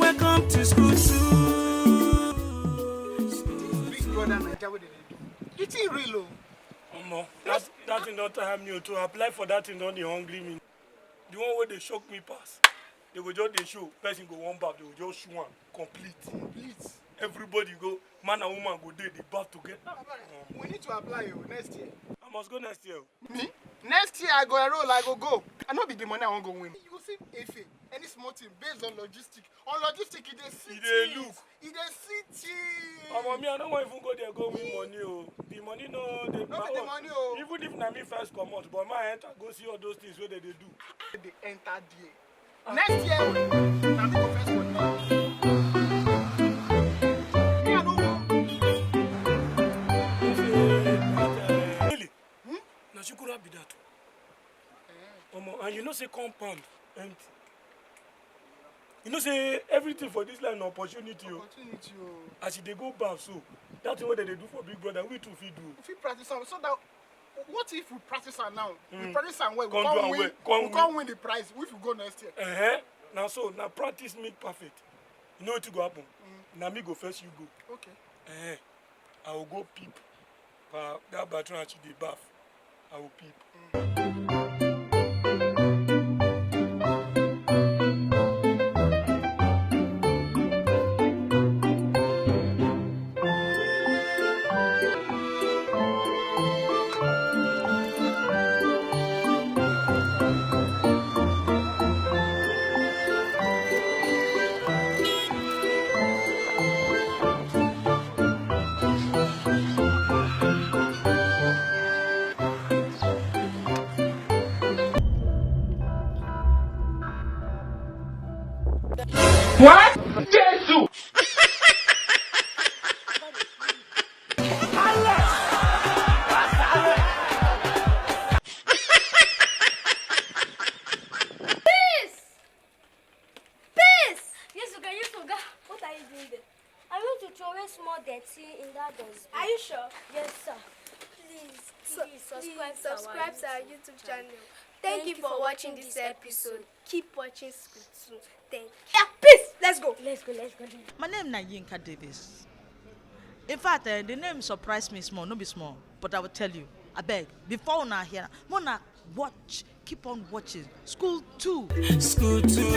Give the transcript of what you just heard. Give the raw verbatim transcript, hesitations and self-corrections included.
Welcome to school too. Big brother Naija wey dey do. The thing real o. Omo, that that thing don tire me o. To apply for that thing don dey hungry me. The one wey dey shock me pass, they go just dey show person go wan baff, they go just show am complete. Complete. Everybody go, man and woman go dey dey baff together. Baba, we need to apply o next year. I must go next year o. Me? Next year I go enroll, I go go. I no be the money I wan go win. You go see Efe, any small thing based on logistic. On logistic, e dey see E dey things. Look. E dey see things. Omo, me I no wan even go there go win money o. The money no dey. No be the money o. Even if na me first comot, but my enter go see all those things wey dem dey do. Dey enter there. Next year o, na me go first money. Me I no wan. Really? Na shukura be that o. Omo, and you know say compound empty. You know say everything for this life na opportunity o. Opportunity o. As you dey go baff so, that thing wey dem dey do for big brother, we too fit do. We fit practice am so that what if we practice am now? We Mm. Practice am well. We Come do come am win. Well. Come We win. Come win the prize if we go next year. Uh-huh. Na so, na practice make perfect. You know wetin go happen? Mm. Na me go first, you go. Okay. Uh-huh. I will go peep. Pa, that bathroom as you dey baff, I will peep. What? Jesus! Peace! Peace! Yes, Oga, yes, Oga. What are you doing there? I want to throw away small dirty in that dustbin. Are you sure? Yes, sir. Please, please, subscribe, to our YouTube channel. Thank you for watching this episode. Keep watching School two. Thank you. Yeah, peace. Let's go. Let's go, let's go. My name na Yinka Davis. In fact, eh, the name surprised me small, no be small, but I will tell you. Abeg, before una hear, una watch, keep on watching. School two. School two.